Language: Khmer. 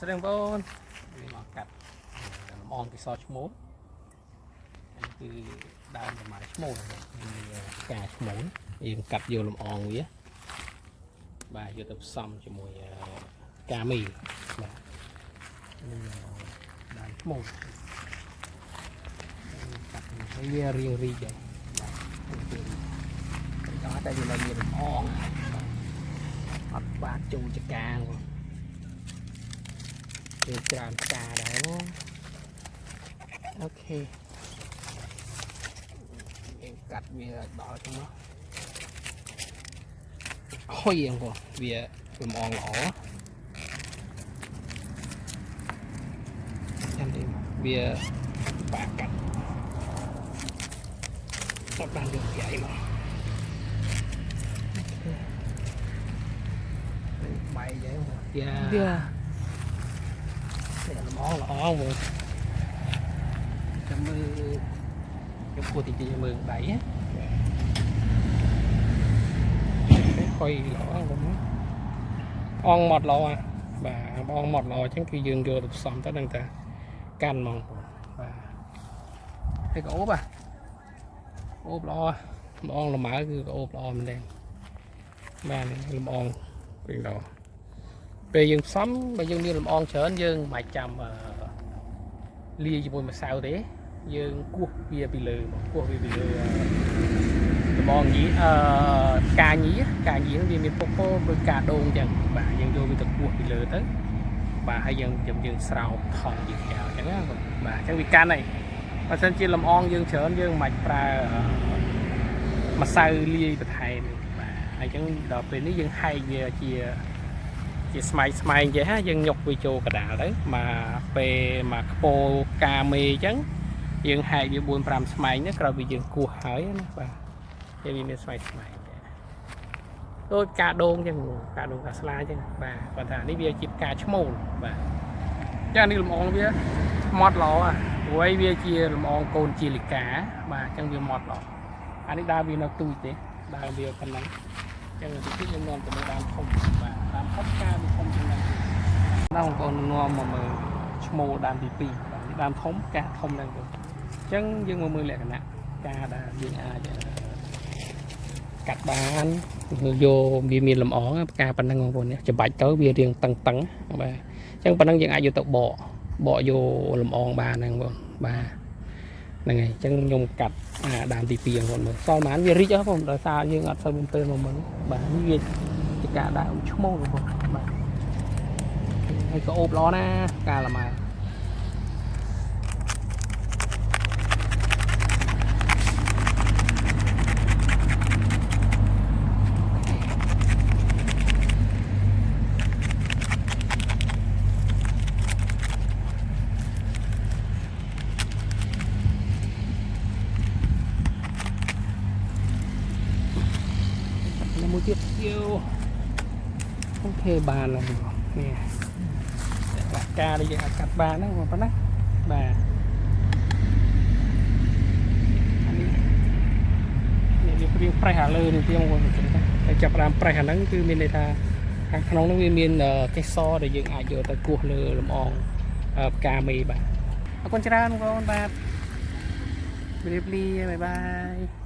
ស្ដីបងប្អូនវាមកកាត់លំអងកេសរឈ្មោលនេះគឺដើមប្រមាណឈ្មោលមានផ្កាឈ្មោលយើងកាត់យកលំអងវាបាទយកទៅផ្សំជាមួយផ្កាមីបាទនេះដើមឈ្មោលកាត់វារៀងរីកដែរបាទតែវានៅមានលំអងអត់បាទចូលចកាងវាច្រើនផ្កាដែរណាOK យើងកាត់វាដល់ទៅមកហុយហ្នឹងបងវាលំអងល្អចាំតិចវាបាក់កាត់អត់បានយកគេអីមកបាយយ៉ាងយ៉ា វា នេះលំអងល្អបងចាំមើលខ្ញុំគួរតិចតិចមើលដៃណាហុយល្អបងអងម៉ត់ល្អបាទអងម៉ត់ល្អអញ្ចឹងគឺយើងយកទៅផ្សំទៅដឹងថាកាន់ហ្មងបងបាទហើយក៏អូបអូបល្អលំអងលម៉ើគឺក៏អូបល្អមែនទេបាទនេះលំអងវិញល្អពេលយើងផ្សំបើយើងមានលំអងច្រើនយើងមិនបាច់ចាំលាយជាមួយម្សៅទេយើងគោះវាពីលើមកគោះវាពីលើលំអងញីផ្កាញីផ្កាញីហ្នឹងវាមានពុកពោដូចកាដូងអញ្ចឹងបាទយើងយកវាទៅគោះពីលើទៅបាទហើយយើងយើងស្រោបថង់យើងចោលអញ្ចឹងណាបាទអញ្ចឹងវាកាន់ហើយបើសិនជាលំអងយើងច្រើនយើងមិនបាច់ប្រើម្សៅលាយបន្ថែមបាទហើយអញ្ចឹងដល់ពេលនេះយើងហែកវាជា ជាស្មៃស្មៃចេះហ่าយើងញុកវាចូលកដាលទៅមកពេលមកខ្ពោកាមេអញ្ចឹងយើងហែកវា4 5ស្មៃហ្នឹងក្រោយពីយើងគោះហើយណាបាទគេវាមានស្មៃស្មៃដែរដូចផ្កាដូងអញ្ចឹងផ្កាដូងផ្កាស្លាអញ្ចឹងបាទគាត់ថានេះវាជាផ្កាឈ្មោលបាទចានេះលំអងវាម៉ត់ល្អអាព្រោះអីវាជាលំអងកូនជាលិកាបាទអញ្ចឹងវាម៉ត់ល្អអានេះដើមវានៅទូចទេដើមវាប៉ុណ្ណឹង ចឹងទីពីខ្ញុំនាំទៅមើលដើមធំបាទដើមធំផ្កាវាធំជាងហ្នឹងណាបងប្អូននាំមកមើលឈ្មោលដើមទី2បាទនេះដើមធំផ្កាធំដែរបងប្អូនអញ្ចឹងយើងមកមើលលក្ខណៈផ្កាដែលយើងអាចកាត់បានយកវាមានលំអងផ្កាប៉ុណ្ណឹងបងប្អូននេះច្បាច់ទៅវារាងតឹងតឹងបាទអញ្ចឹងប៉ុណ្ណឹងយើងអាចយកទៅបកបកយកលំអងបានហ្នឹងបងប្អូនបាទហ្នឹងហើយអញ្ចឹងខ្ញុំកាត់អាដើមទី2បងប្អូនមើលសល់ប៉ុន្មានវារីកហ៎បងដោយសារយើងអត់សូវមានពេលមកមើលបាទនេះវាជាការដើមឈ្មោលបងប្អូនបាទហើយក៏អូបល្អណាស់កាលម៉ែ មួយទៀតយោOK បានហើយបងនេះតែការដែលយើងអាចកាត់បានហ្នឹងបងប៉ុណ្ណាបាទអានេះនេះវាព្រៀងប្រេះអាលើនេះទៀតបងប្អូនតែចាប់ផ្ដើមប្រេះអាហ្នឹងគឺមានន័យថាខាងក្នុងហ្នឹងវាមានកេសរដែលយើងអាចយកទៅគោះលើលំអងផ្កាមេបាទអរគុណច្រើនបងប្អូនបាទជម្រាបលា bye bye.